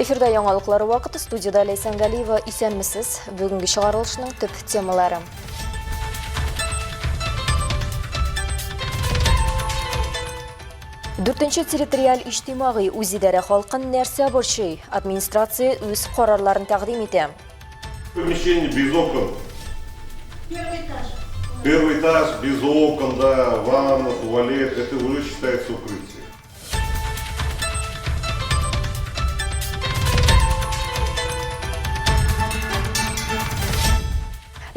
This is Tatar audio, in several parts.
Эфирда яңалыклар вакыты студияда Ләйсән Галиева. Исәнмесез. Бүгенге чыгарылышның төп темалары. Дүртенче территориаль иҗтимагый үзидарә халкын нәрсә борчый? Администрация үз карарларын тәкъдим итә. Помещение без окон. Первый этаж. Первый этаж без окон, да, ванна, туалет, это уже считается укрытие.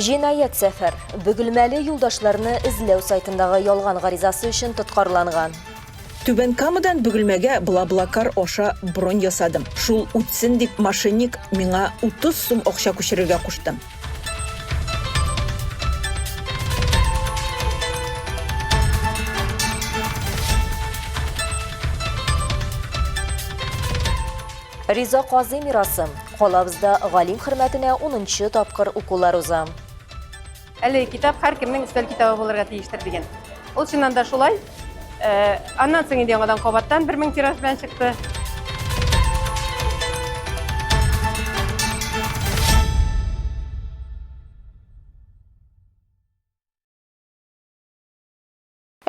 Җинаять сәфәр. Бөгелмәле юлдашларны эзләү сайтындагы ялган гаризасы өчен тоткарланган. Түбән Камадан Бөгелмәгә Блаблакар аша бронь ясадым. Шул үтсен дип мошенник миңа 30 сум акча күчерергә кушты. Риза Казый мирасы. Калабызда галим хөрмәтенә 10 тапкыр укулар уза. Әлеге китап һәркемнең өстәл китабы булырга тиештер дигән. Ул чыннан да шулай. Э, аннан соң инде яңадан кабаттан 1000 тираж белән чыкты.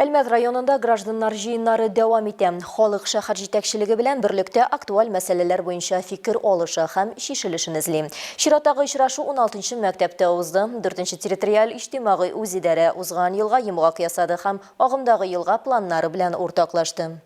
Әлмәт районында гражданнар җыеннары дәвам итә. Халык шәһәр җитәкчелеге белән берлектә актуаль мәсьәләләр буенча фикер алыша һәм чишелешен эзли. Чираттагы очрашу 16 мәктәптә узды. 4 территориаль иҗтимагый үзидарә узган елга йомгак ясады һәм агымдагы елга планнары белән уртаклашты.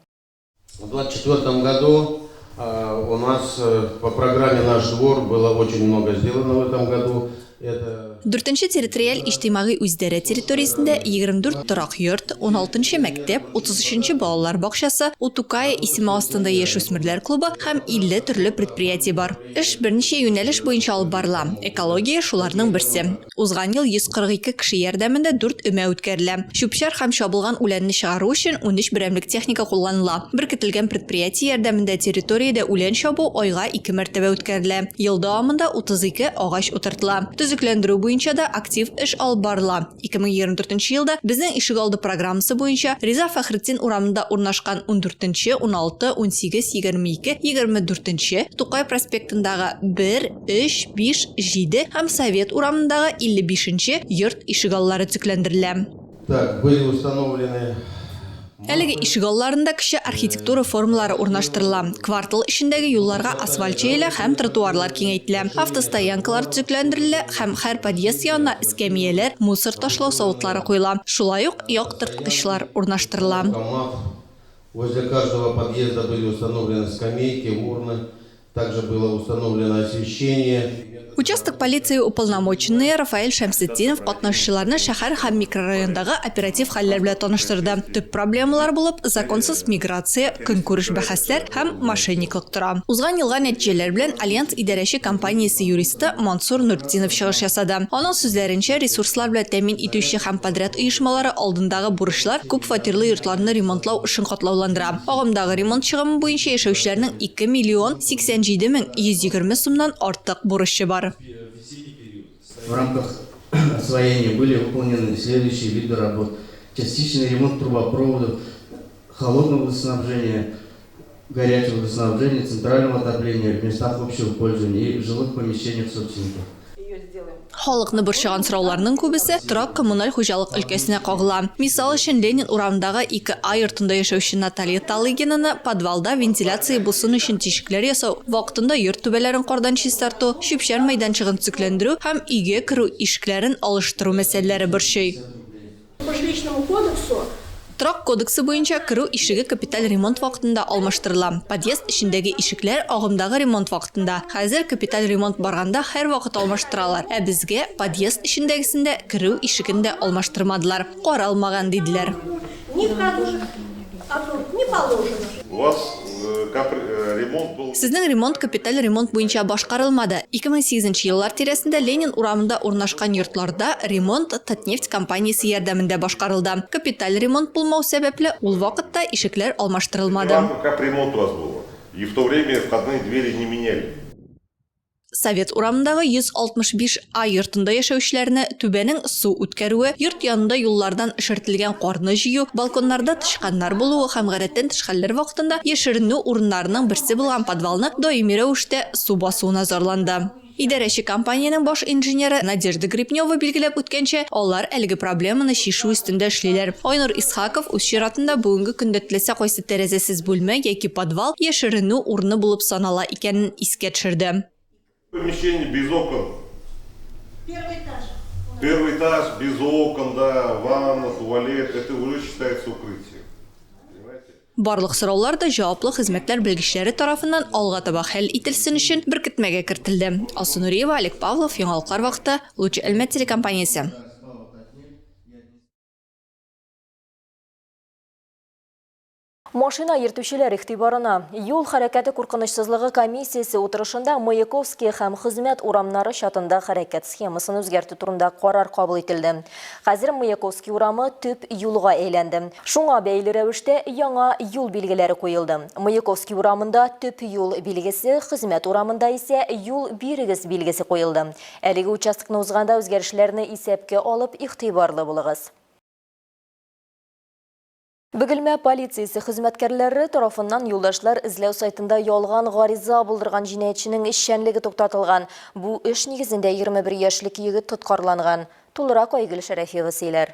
В 24 году у нас по программе «Наш двор» было очень много сделано в этом году. Это... Дүртенче территориаль иҗтимагый үзидарә территориясендә 24 торак йорт, 16 нчы мәктәп, 33 нче балалар бакчасы, Утукая исеме астында яшүсмерләр клубы һәм 50 төрле предприятие бар. Эш берничә юнәлеш буенча алып барыла, экология, шуларның берсе. Узган ел 142 кеше ярдәмендә дүрт өмә үткәрелә. Чүп-чар һәм чабылган үләнне чыгару өчен 13 берәмлек техника кулланыла. Беркетелгән предприятие ярдәмендә территориядә үлән чабу айга ике мәртәбә үткәрелә. Ел дәвамында 32 агач утыртыла. Төзекләндерү буенча да актив эш алып барыла. 2024 нче елда Безнең ишегалды программасы буенча Риза Фәхретдин урамында урнашкан ундүртенче, 16, 18, 22, 24 нче, Тукай проспектындагы бер, өч, биш, җиде һәм Совет урамындагы 55 нче йорт ишегаллары төзекләндерелә. Так, были установлены Әлеге ишегалларында кече архитектура формалары урнаштырыла, квартал эчендәге юлларга асфальт җәелә һәм тротуарлар киңәйтелә, автостоянкалар төзекләндерелә һәм һәр подъезд янына эскәмияләр, мусор ташлау савытлары куела, шулай ук яктырткычлар урнаштырыла. Возле каждого подъезда были установлены скамейки, урны. Также было установлено освещение. Участок полиция уполномоченные Рафаэль Шәмсетдинов катнашучыларны шәһәр һәм микрорайондагы оператив хәлләр белән таныштырды. Төп проблемалар булып законсыз миграция, көнкүреш бәхәсләр һәм мошенниклык тора. Узган елга нәтиҗәләр белән Альянс идарәче компаниясе юристы Мансур Нуртдинов чыгыш ясады. Аның сүзләренчә, ресурслар белән тәэмин итүче һәм подряд оешмалары алдындагы бурычлар күп фатирлы йортларны ремонтлау эшен катлауландыра. Агымдагы ремонт чыгымы буенча яшәүчеләрнең 2 миллион 87 мең 120 сумнан артык бурычы бар. В рамках освоения были выполнены следующие виды работ: частичный ремонт трубопроводов, холодного водоснабжения, горячего водоснабжения, центрального отопления в местах общего пользования и в жилых помещениях собственников. Халыкны борчыган сорауларның күбесе торак-коммуналь хуҗалык өлкәсенә кагыла. Мисал өчен, Ленин урамындагы 2А йортында яшәүче Наталья Талыгинаны подвалда вентиляция булсын өчен тишекләр ясау, вакытында йорт түбәләрен кардан чистарту, чүп-чар мәйданчыгын төзекләндерү һәм өйгә керү ишекләрен алыштыру мәсьәләләре борчый. По жилищному кодексу. Торак кодексы буенча, керү ишеге капиталь ремонт вакытында алмаштырыла. Подъезд эчендәге ишекләр агымдагы ремонт вакытында. Хәзер капиталь ремонт барганда һәрвакыт алмаштыралар. Ә безгә подъезд эчендәгесен дә, керү ишеген дә алмаштырмадылар. Каралмаган, диделәр. Ни в ходу, а тут не положено. У вас капремонт был. Сезнең ремонт капиталь ремонт буенча башкарылмады. 2008 нче еллар тирәсендә Ленин урамында урнашкан йортларда ремонт Татнефть компаниясе ярдәмендә башкарылды. Капиталь ремонт булмау сәбәпле, ул вакытта ишекләр алмаштырылмады. Капремонт у вас было. И в то время входные двери не меняли. Совет урамындагы 165 А йортында яшәүчеләрне түбәнең су үткәрүе, йорт янында юллардан эшертелгән карны җыю, балконнарда тычканнар булуы һәм гадәттән тыш хәлләр вакытында яшеренү урыннарының берсе булган подвалны даими рәвештә су басуына зарланды. Идарәче компаниянең баш инженеры Надежда Гребнева билгеләп үткәнчә, алар әлеге проблеманы чишү өстендә эшлиләр. Айнур Исхаков үз чиратында бүгенге көндә теләсә кайсы тәрәзәсез бүлмә яки подвал яшеренү урыны булып санала икәнен искә төшерде. Помещение без окон. Первый этаж. Первый этаж без окон, да, ванна, туалет, это уже считается укрытием. Понимаете? Барлык сораулар да җаваплы хезмәтләр белгечләре тарафыннан алга таба хәл ителсен өчен беркетмәгә кертелде. Алсу Нуриева, Олег Павлов, Яңалыклар вакыты, Луч Әлмәт телекомпаниясе. Машина йөртүчеләр игътибарына! Юл хәрәкәте куркынычсызлыгы комиссиясе утырышында Маяковский һәм Хезмәт урамнары чатында хәрәкәт схемасын үзгәртү турында карар кабул ителде. Хәзер Маяковский урамы төп юлга әйләнде. Шуңа бәйле рәвештә яңа юл билгеләре куелды. Маяковский урамында төп юл билгесе, Хезмәт урамында исә юл бирегез билгесе куелды. Әлеге участокны узганда үзгәрешләрне исәпкә алып, игътибарлы булыгыз. Бөгелмә полициясе хезмәткәрләре тарафыннан юлдашлар эзләү сайтында ялган гариза булдырган җинаятьченең эшчәнлеге туктатылган. Бу эш нигезендә 21 яшьлек егет тоткарланган. Тулырак Айгөл Шәрәфиева сөйләр.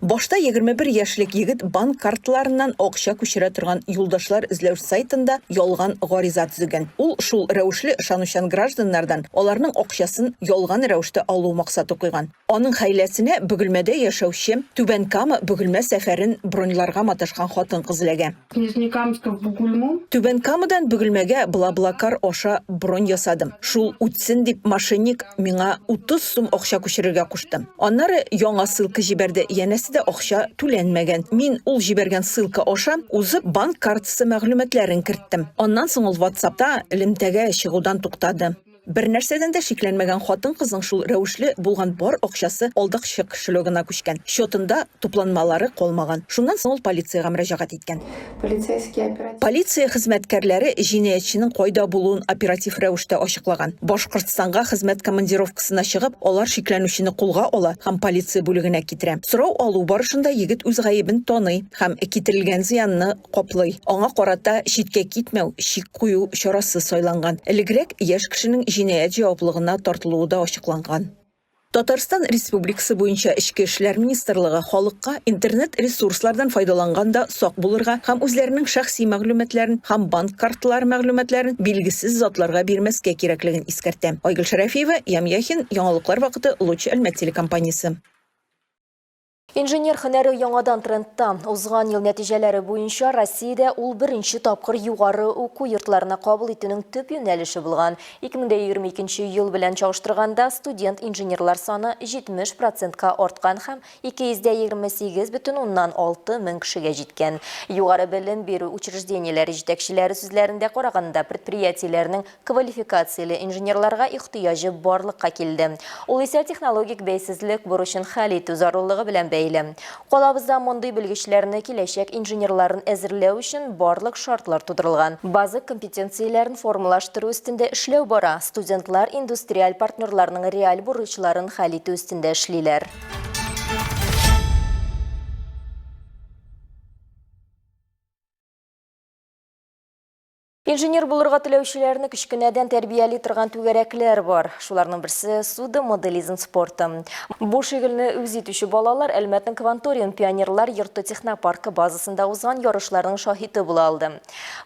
Башта 21 яшьлек егет банк карталарыннан акча күчерә торган юлдашлар эзләү сайтында ялган гариза төзегән. Ул шул рәвешле ышанучан гражданнардан аларның акчасын ялган рәвештә алу максаты куйган. Аның хәйләсенә Бөгелмәдә яшәүче, Түбән Кама, Бөгелмә сәфәрен броньларга маташкан хатын-кыз эләгә. Нижнекамска в Бугульму. Түбән Камадан Бөгелмәгә Блаблакар аша бронь ясадым. Шул үтсен дип мошенник миңа 30 сум акча күчерергә кушты. Аннары яңа ссылка җибәрде, янәсе дә акча түләнмәгән. Мин ул җибәргән ссылка аша узып банк картасы мәгълүматларын керттем. Аннан соң ул ватсапта элемтәгә чыгудан туктады. Бернәрсәдән дә шикләнмәгән хатын-кызның шул рәвешле булган бар акчасы алдакчы кошелегына күчкән, счетында тупланмалары калмаган. Шуннан соң ул полициягә мөрәҗәгать иткән. Полиция хезмәткәрләре җинаятьченең кайда булуын оператив рәвештә ачыклаган. Башкортстанга хезмәт командировкасына чыгып, алар шикләнүчене кулга ала һәм полиция бүлегенә китерә. Сорау алу барышында егет үз гаебен таный һәм китерелгән зыянны каплый. Аңа карата читкә китмәү, чик кую чарасы сайланган. Элегрәк яшь кешенең җинаять җаваплыгына тартылуы да ачыкланган. Татарстан Республикасы буенча Эчке эшләр министрлыгы халыкка интернет-ресурслардан файдаланганда сак булырга һәм үзләренең шәхси мәгълүматларын һәм банк карталары мәгълүматларын билгесез затларга бирмәскә кирәклеген искәртә. Айгөл Шәрәфиева, Ям Яхин, Яңалыклар вакыты, Луч Әлмәт телекомпаниясе. Инженер һөнәре яңадан трендта. Узган ел нәтиҗәләре буенча Россиядә ул беренче тапкыр югары уку йортларына кабул итүнең төп юнәлеше булган. 2022 ел белән чагыштырганда студент-инженерлар саны 70 процентка арткан һәм 228,6 мең кешегә җиткән. Югары белем бирү учреждениеләре җитәкчеләре сүзләрендә караганда, предприятиеләрнең Квалификацияле инженерларга ихтыяҗы барлыкка килде. Ул исә технологик бәйсезлек бурычын хәл итү зарурлыгы белән бәйле. Калабызда мондый белгечләрне киләчәк инженерларын әзерләү өчен барлык шартлар тудырылган. База компетенцияләрен формалаштыру өстендә эшләү бара, студентлар индустриаль партнерларның реаль бурычларын хәл итү өстендә эшлиләр. Инженер булырга теләүчеләрне кечкенәдән тәрбияли торган түгәрәкләр бар. Шуларның берсе судомоделизм спорты. Бу шөгыльне үз итүче балалар Әлмәтнең Кванториум пионерлар йорты технопаркы базасында узган ярышларның шаһиты була алды.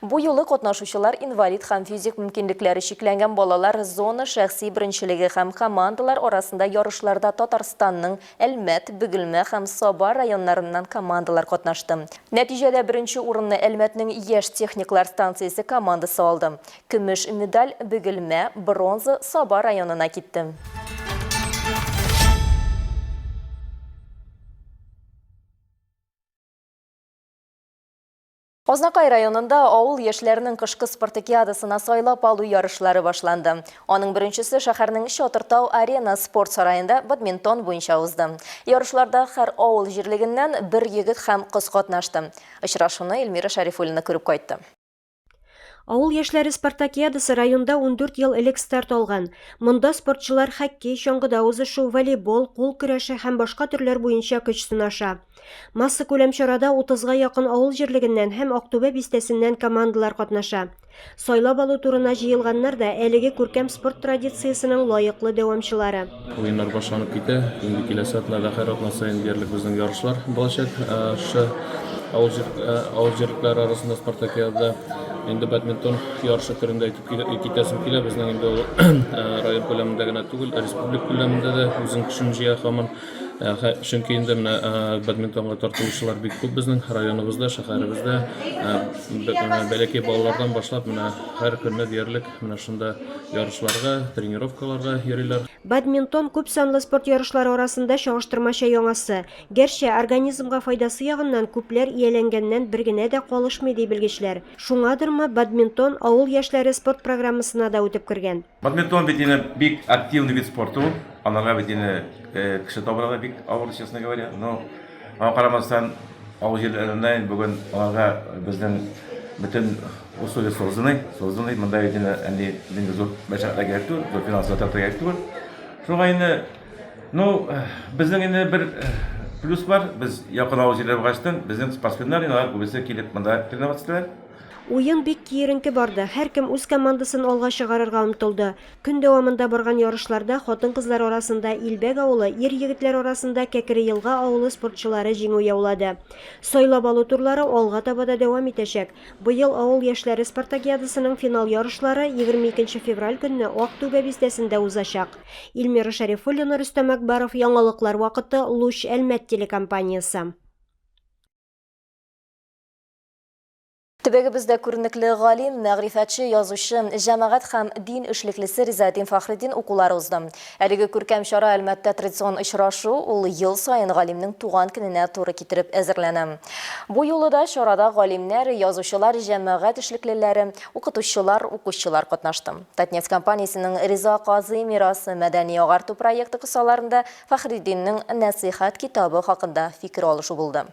Бу юлы катнашучылар инвалид һәм физик мөмкинлекләре чикләнгән балалар зона шәхси беренчелеге һәм командалар арасында ярышларда Татарстанның Әлмәт, Бөгелмә һәм Саба районнарыннан командалар катнашты. Нәтиҗәдә беренче урынны Әлмәтнең Яшь техниклар станциясе командасы алды. Көмеш медаль, Бөгелмә, бронза Саба районына китте. Азнакай районында авыл яшьләренең кышкы спартакиадасына сайлап алу ярышлары башланды. Аның беренчесе шәһәрнең Чатыртау Арена спорт сараенда бадминтон буенча узды. Ярышларда һәр авыл җирлегеннән бер егет һәм кыз катнашты. Очрашуны Эльмира Шәрифуллина күреп кайтты. Авыл яшьләре спартакиадасы районда 14 ел элек старт алган. Монда спортчылар хоккей, чаңгыда узышу, волейбол, кул көрәше һәм башка төрләр буенча көч сынаша. Массакүләм чарада 30га якын авыл җирлегеннән һәм Актүбә бистәсеннән командалар катнаша. Сайлап алу турына җыелганнар да әлеге күркәм спорт традициясенең лаеклы дәвамчылары. Уеннар башланып китә. Инде киләсе атнада һәр атна саен диярлек безнең ярышлар булачак. Шушы авыл җир, авыл җирлекләре арасында спартакиадада инде бадминтон ярышы төрендә әйтеп китәсем килә. Безнең инде ул район күләмендә генә түгел, республика күләмендә дә үзенең көчен җыя һаман. Чөнки инде менә бадминтонга тартылучылар бик күп безнең районыбызда, шәһәребездә. Бәләкәй балалардан башлап менә һәр көнне диярлек менә шунда ярышларга, тренировкаларга йөриләр. Бадминтон күп санлы спорт ярышлары арасында чагыштырмача яңасы. Гәрчә, организмга файдасы ягыннан күпләр ияләнгәннән бер генә дә калышмый, ди белгечләр. Шуңадырмы, бадминтон авыл яшьләре спорт программасына да үтеп кергән. Бадминтон бит инде бик активный вид спорта ул. Анарга бит инде кеше табырга да бик авыр, честно говоря. Но аңа карамастан, авыл җирләрендә инде бүген аларга безнең бөтен условия созданы, созданы. Монда бит инде әнди инде зур мәшәкатьләр кирәк түгел, зур финанс затраты кирәк түгел. Шуңа инде, ну, безнең инде бер плюс бар, без якын авыл җирләре булгачтын, безнең спортсменнар инде алар күбесе килеп монда тренироваться итәләр. Уен бик киеренке барды, һәркем үз командасын алга чыгарырга омтылды. Көн дәвамында барган ярышларда хатын-кызлар арасында Илбәк авылы, ир-егетләр арасында Кәкре Елга авылы спортчылары җиңү яулады. Сайлап алу турлары алга таба да дәвам итәчәк. Быел авыл яшьләре спартакиадасының финал ярышлары 22 нче февраль көнне Ак Түбә бистәсендә узачак. Илмира Шәрифуллина, Рөстәм Әкбаров, Яңалыклар вакыты, Луч, Әлмәт телекомпаниясе. Төбәгебездә күренекле галим, мәгърифәтче, язучы, җәмәгать һәм дин эшлеклесе Ризаэтдин Фәхретдин укулары узды. Әлеге күркәм чара Әлмәттә традицион очрашу, ул ел саен галимнең туган көненә туры китереп әзерләнә. Бу юлы да чарада галимнәр, язучылар, җәмәгать эшлеклеләре, укытучылар, укучылар катнашты. Татнефть компаниясенең Риза Казый мирасы мәдәни-агарту проекты кысаларында Фәхретдиннең Нәсыйхәт китабы хакында фикер алышу булды.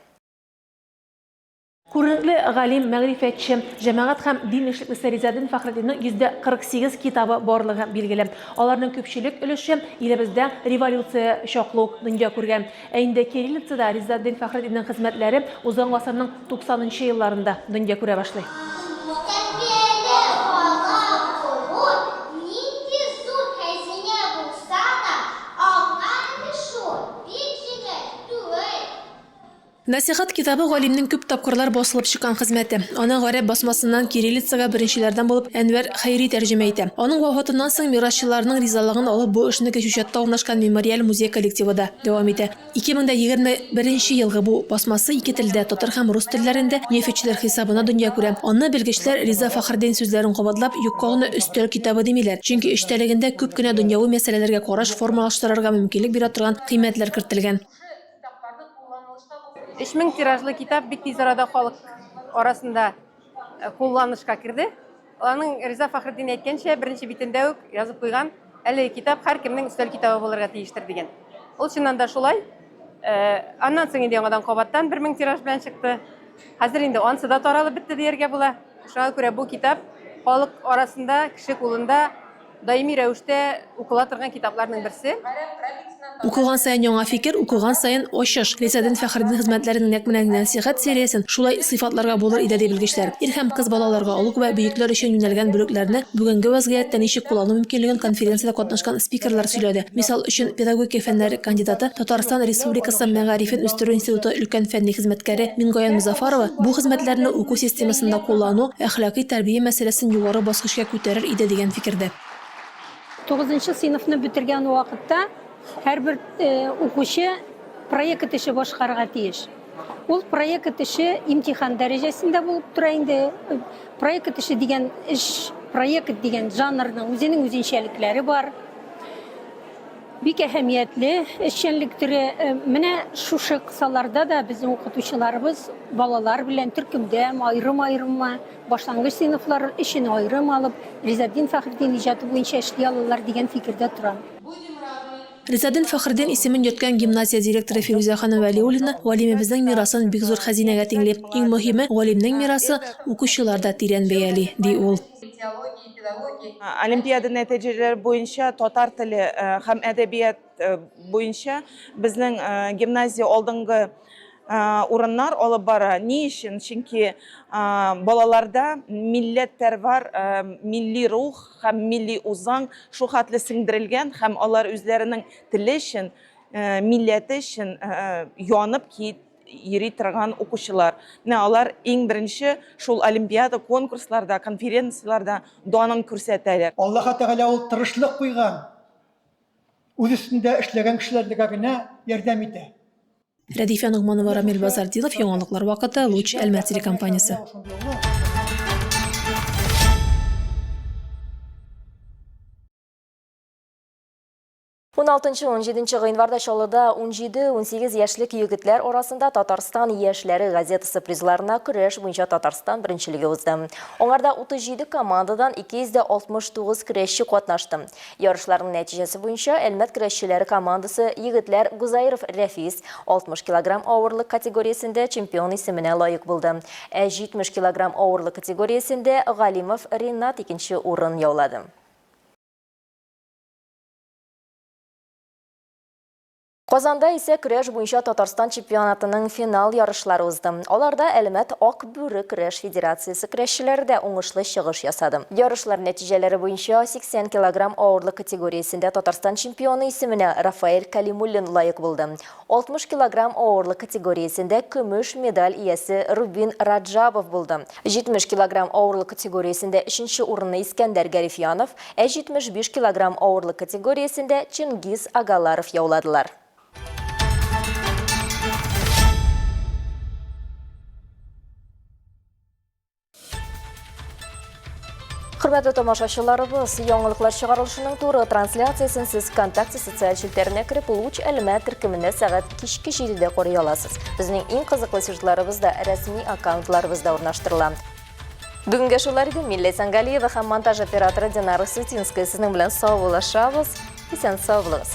Күренекле галим, мәгърифәтче, җәмәгать һәм дин эшлеклесе Ризаэддин Фәхретдиннең 148 китабы барлыгы билгеле. Аларның күпчелек өлеше илебездә революция чаклы ук дөнья күргән. Ә инде кириллицада Ризаэддин Фәхретдиннең хезмәтләре узган гасырның 90 нчы елларында дөнья күрә башлый. Тәрбияле бала булу нинди зур хәзинә булса да, аңа ирешү бик җиңел түгел. Нәсыйхәт китабы галимнең күп тапкырлар басылып чыккан хезмәте. Аны гарәп басмасыннан кириллицага беренчеләрдән булып Әнвәр Хәйри тәрҗемә итә. Аның вафатыннан соң мирасчыларының ризалыгын алып бу эшне Кечүчатта урнашкан мемориаль музей коллективы да дәвам итә. 2021 нче елгы бу басмасы ике телдә, татар һәм рус телләрендә, нефтьчеләр хисабына дөнья күрә. Аны белгечләр Риза Фәхретдин сүзләрен кабатлап, юкка гына өстәл китабы димиләр, чөнки эчтәлегендә күп кенә дөньяви мәсьәләләргә караш формалаштырырга мөмкинлек бирә торган кыйммәтләр кертелгән. 3000 тиражлы китап бик тиз арада халык арасында э, кулланышка керде. Аның Риза Фәхретдин әйткәнчә, беренче битендә үк язып куйган, әлеге китап һәркемнең өстәл китабы булырга тиештер дигән. Ул чыннан да шулай. Э, аннан соң инде яңадан кабаттан 1000 тираж белән чыкты. Хәзер инде ансы да таралып бетте дияргә була. Шуңа күрә бу китап халык арасында, кеше кулында Даими рәвештә укыла торган китапларның берсе. Укыган саен яңа фикер, укыган саен ачыш. Ризаэддин Фәхретдин хезмәтләренең нәкъ менә нәсыйхәт сериясен шулай сыйфатларга булыр иде, ди белгечләр. Ир һәм кыз балаларга, олуг вә бөекләр өчен юнәлгән бүлекләрне бүгенге вәзгыятьтә ничек куллану мөмкинлеген конференциядә катнашкан спикерлар сөйләде. Мисал өчен, педагогика фәннәре кандидаты, Татарстан Республикасы мәгарифен үстерү институты өлкән фәнни хезмәткәре Мингаян Мозафарова бу хезмәтләрне уку системасында куллану әхлакый тәрбия мәсьәләсен югары баскычка күтәрер иде дигән фикердә. Тугызынчы сыйныфны бетергән вакытта һәрбер укучы проект эше башкарырга тиеш. Ул проект эше имтихан дәрәҗәсендә булып тора инде. Проект эше дигән эш, проект дигән жанрның үзенең үзенчәлекләре бар. Бик әһәмиятле эшчәнлек төре. Менә шушы кысаларда да безнең укытучыларыбыз балалар белән төркемдәме, аерым-аерыммы, башлангыч сыйныфлар өчен аерым алып, Ризаэтдин Фәхретдин иҗаты буенча эшли алалар дигән фикердә торам. Ризадин Фәхретдин исемен йөрткән гимназия директоры Фирүзә ханым Вәлиуллина галимебезнең мирасын бик зур хәзинәгә тиңли. Иң мөһиме, галимнең мирасы укучылар да тирән бәяли, ди ул. Олимпиада нәтиҗәләре буенча татар теле һәм әдәбият буенча безнең гимназия алдынгы урыннар алып бара. Ни өчен? Чөнки балаларда милләтпәрвар, милли рух һәм милли үзаң шул хәтле сеңдерелгән һәм алар үзләренең теле өчен, милләте өчен янып йөри торган укучылар. Менә алар иң беренче шул олимпиада, конкурсларда, конференцияләрдә данын күрсәтәләр. Аллаһы Тәгалә ул тырышлык куйган, үз өстендә эшләгән кешеләргә генә ярдәм итә. Рәдифә Ногманова, Рамил Базартдинов, Яңалыклар вакыты, Луч, Әлмәт телекомпаниясе. Уналтынчы-унҗиденче гыйнварда Чаллыда унҗиде-унсигез яшьлек егетләр арасында Татарстан яшьләре газетасы призларына көрәш буенча Татарстан беренчелеге узды. Аңарда 37 командадан 269 көрәшче катнашты. Ярышларның нәтиҗәсе буенча Әлмәт көрәшчеләре командасы егетләр Гузаиров Рәфис 60 килограмм авырлык категориясендә чемпион исеменә лаек булды. Ә 70 килограмм авырлык категориясендә Галимов Ринат икенче урын яулады. Казанда исә көрәш буенча Татарстан чемпионатының финал ярышлары узды. Аларда Әлмәт Ак бүре көрәш федерациясе көрәшчеләре дә уңышлы чыгыш ясады. Ярышлар нәтиҗәләре буенча 80 килограмм авырлык категориясендә Татарстан чемпионы исеменә Рафаэль Калимуллин лаек булды. 60 килограмм авырлык категориясендә көмеш медаль иясе Рубин Раджабов булды. 70 килограмм авырлык категориясендә өченче урынны Искәндәр Гарифьянов, Ә 75 килограмм авырлык категориясендә Чингиз Агаларов яуладылар. Хөрмәтле тамашачыларыбыз, яңалыклар чыгарылышының туры трансляциясен сез ВКонтакте социаль челтәренә кереп, Луч Әлмәт төркемендә сәгать кичке 7-дә карый аласыз. Безнең иң кызыклы сюжетларыбыз да рәсми аккаунтларыбызда урнаштырыла. Бүгенгә шулар иде. Мин Ләйсән Галиева һәм монтаж операторы Динара Сутинская сезнең белән саубуллашабыз. Исән сау булыгыз.